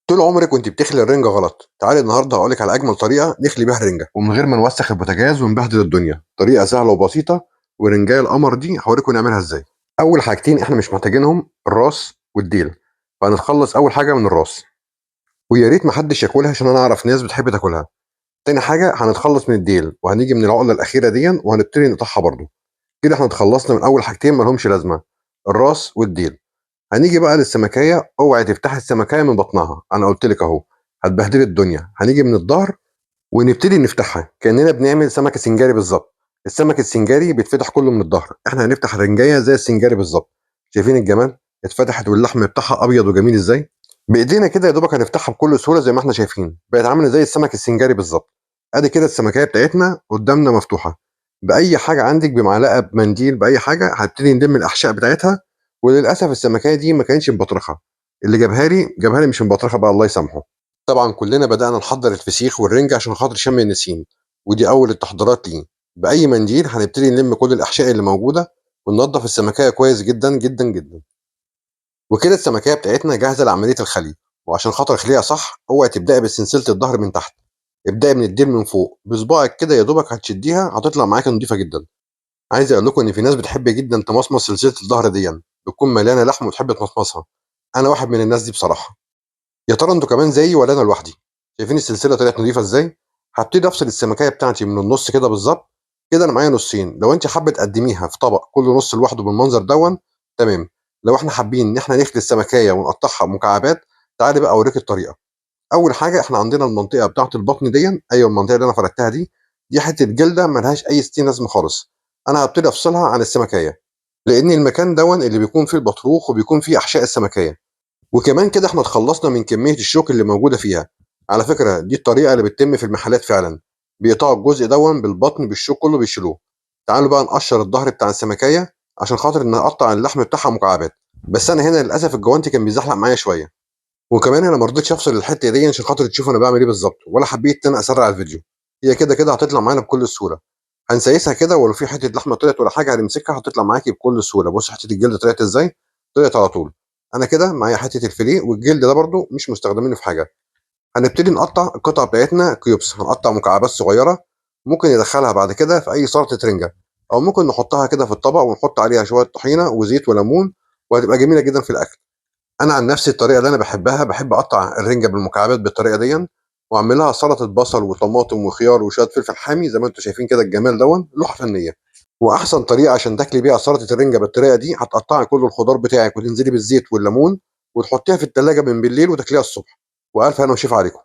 طول عمرك وانت بتخلي الرنجه غلط. تعالي النهارده هقول لك على اجمل طريقه نخلي بيها الرنجه ومن غير ما نوسخ البوتاجاز ونبهدل الدنيا. طريقه سهلة وبسيطة، ورنجايه القمر دي هوريكم نعملها ازاي. اول حاجتين احنا مش محتاجينهم الراس والديل، فهنتخلص اول حاجة من الراس، ويا ريت ما حدش ياكلها عشان انا اعرف ناس بتحب تاكلها. تاني حاجة هنتخلص من الديل، وهنيجي من العقلة الاخيرة دي وهنبتدي نقطعها برده. كده احنا اتخلصنا من اول حاجتين ما لهمش لازمه، الراس والديل. هنيجي بقى للسمكيه. اوعي تفتحي السمكيه من بطنها، انا قلت لك اهو هتبهدلي الدنيا. هنيجي من الظهر ونبتدي نفتحها كاننا بنعمل سمكة سنجاري بالظبط. السمك السنجاري بيتفتح كله من الظهر، احنا هنفتح الرنجايه زي السنجاري بالظبط. شايفين الجمال؟ اتفتحت واللحم بتاعها ابيض وجميل ازاي. بايدينا كده يا دوبك هنفتحها بكل سهولة زي ما احنا شايفين، بقت عامله زي السمك السنجاري بالظبط. ادي كده السمكيه بتاعتنا قدامنا مفتوحة. باي حاجة عندك، بمعلقه، بمنديل، باي حاجة، هبتدي نلم الاحشاء بتاعتها. وللاسف السمكيه دي ما كانتش مبطرخه، اللي جابها لي جابها لي مش مبطرخه بقى، الله يسامحه. طبعا كلنا بدانا نحضر الفسيخ والرنجه عشان خاطر شم النسيم، ودي اول التحضيرات ليه. باي منديل هنبتدي نلم كل الاحشاء اللي موجودة وننضف السمكيه كويس جدا جدا جدا. وكده السمكيه بتاعتنا جاهزة لعملية الخلي. وعشان خاطر اخليها صح، اوعي تبداي بسلسلة الظهر من تحت، ابداي من الديل من فوق بصباعك كده يا دوبك هتشديها، هتطلع معاك نضيفه جدا. عايز اقول لكم ان في ناس بتحب جدا تمصمص سلسلة الظهر دي، بتكون مليانة لحم وتحب تمصمصها. انا واحد من الناس دي بصراحة. يا ترى انتوا كمان زيي ولا انا لوحدي؟ شايفين السلسلة طلعت نضيفه ازاي؟ هبتدي افصل السمكيه بتاعتي من النص كده بالظبط. كده انا معايا نصين. لو انت حابة تقدميها في طبق كل نص لوحده بالمنظر دون تمام. لو احنا حابين ان احنا نخلي السمكيه ونقطعها مكعبات، تعالي بقى اوريك الطريقة. اول حاجة احنا عندنا المنطقة بتاعه البطن دي، ايوه المنطقة اللي انا فردتها دي، دي حتة جلده ملهاش اي ستين لازمه خالص. انا هبتدي افصلها عن السمكيه، لان المكان دون اللي بيكون فيه البطروخ وبيكون فيه احشاء السمكيه. وكمان كده احنا اتخلصنا من كمية الشوك اللي موجودة فيها. على فكرة دي الطريقة اللي بتتم في المحلات فعلا، بيقطعوا الجزء دون بالبطن بالشوك كله بيشيلوه. تعالوا بقى نقشر الظهر بتاع السمكيه عشان خاطر نقطع اللحم بتاعها مكعبات. بس انا هنا للاسف الجوانتي كان بيزحلق معايا شوية، وكمان انا ما رضيتش افصل الحتة دي عشان خاطر تشوفوا انا بعمل ايه بالظبط، ولا حبيت ان انا اسرع الفيديو. هي كده كده هتطلع معانا بكل سهولة. هنسيسها كده، ولو في حتة لحمه طلعت ولا حاجة هنمسكها هتطلع معاكي بكل سهولة. بص حتة الجلد طلعت ازاي، طلعت على طول. انا كده معايا حتة الفيليه والجلد ده برده مش مستخدمينه في حاجة. هنبتدي نقطع القطعة بتاعتنا cubes، هنقطع مكعبات صغيرة، ممكن ندخلها بعد كده في اي سلطة رنجه، او ممكن نحطها كده في الطبق ونحط عليها شوية طحينه وزيت وليمون، وهتبقى جميلة جدا في الاكل. انا عن نفسي الطريقة اللي انا بحبها، بحب اقطع الرنجه بالمكعبات بالطريقة دي، واعملها سلطة بصل وطماطم وخيار وشوية فلفل حامي زي ما انتم شايفين كده الجمال دون، لوحة فنية. واحسن طريقه عشان تاكلي بيها سلطة الرنجه بالطريقة دي، هتقطعي كل الخضار بتاعك وتنزلي بالزيت والليمون وتحطيها في التلاجة من بالليل وتاكليها الصبح. والف هنا وشفا عليكم.